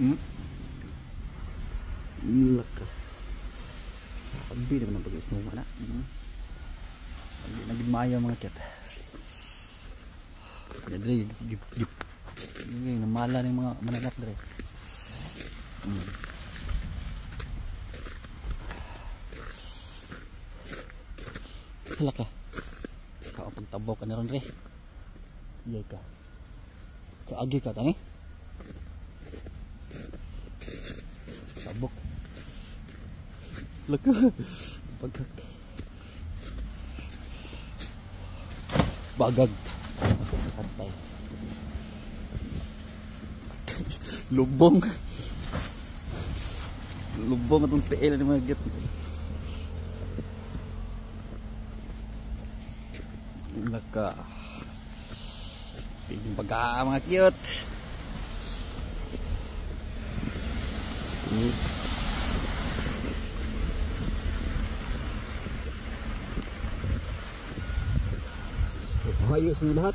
Laka. Abi naman ang pag-snow na. Hindi na gid maayo mga cute. Dre gip gip. Namala ng mga mananak dre. Hala ka. Kapag tabok ka na ron dre. Iyay ka. Kaagi ka tani. Tabok. Laka. Bagag. Bagag. Patay. Lubong. Lubong atong tiil ni mga git. Laka. Piging baga mga cute. Ohayo sa inyo lahat.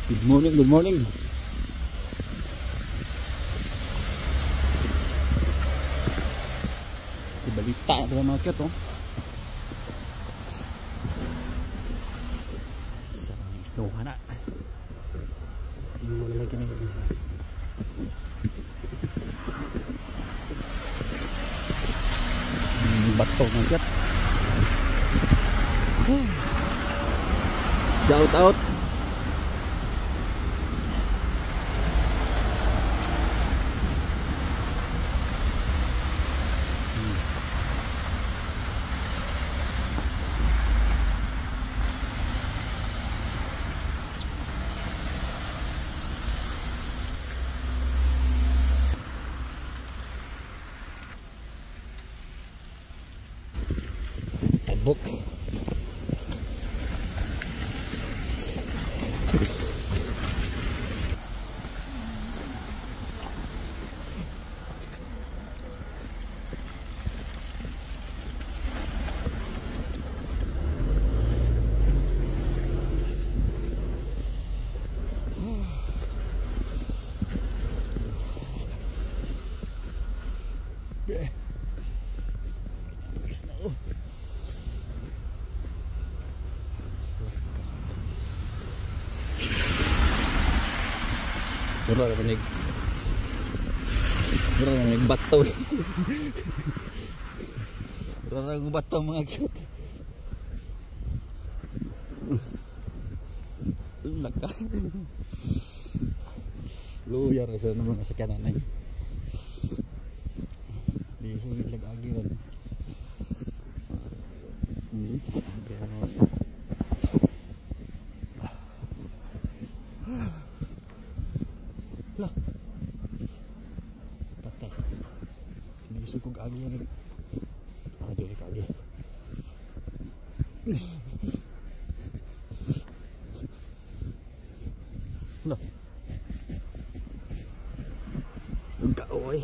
Good morning, good morning. Balita na mga cute, oh. Sa snow na. Wala lagi na. Bato mga cute. Shout out. Tabok. Snow. Mura na nig. Mura na nig bato. Mura na nig bato mga cute. Laka. Luyar sa mga sakyanan ay. Di sa gid agi ron. Lah. Patay. Hindi sukog agi yan. Ah, dili ka agi. Lah. Gaoy.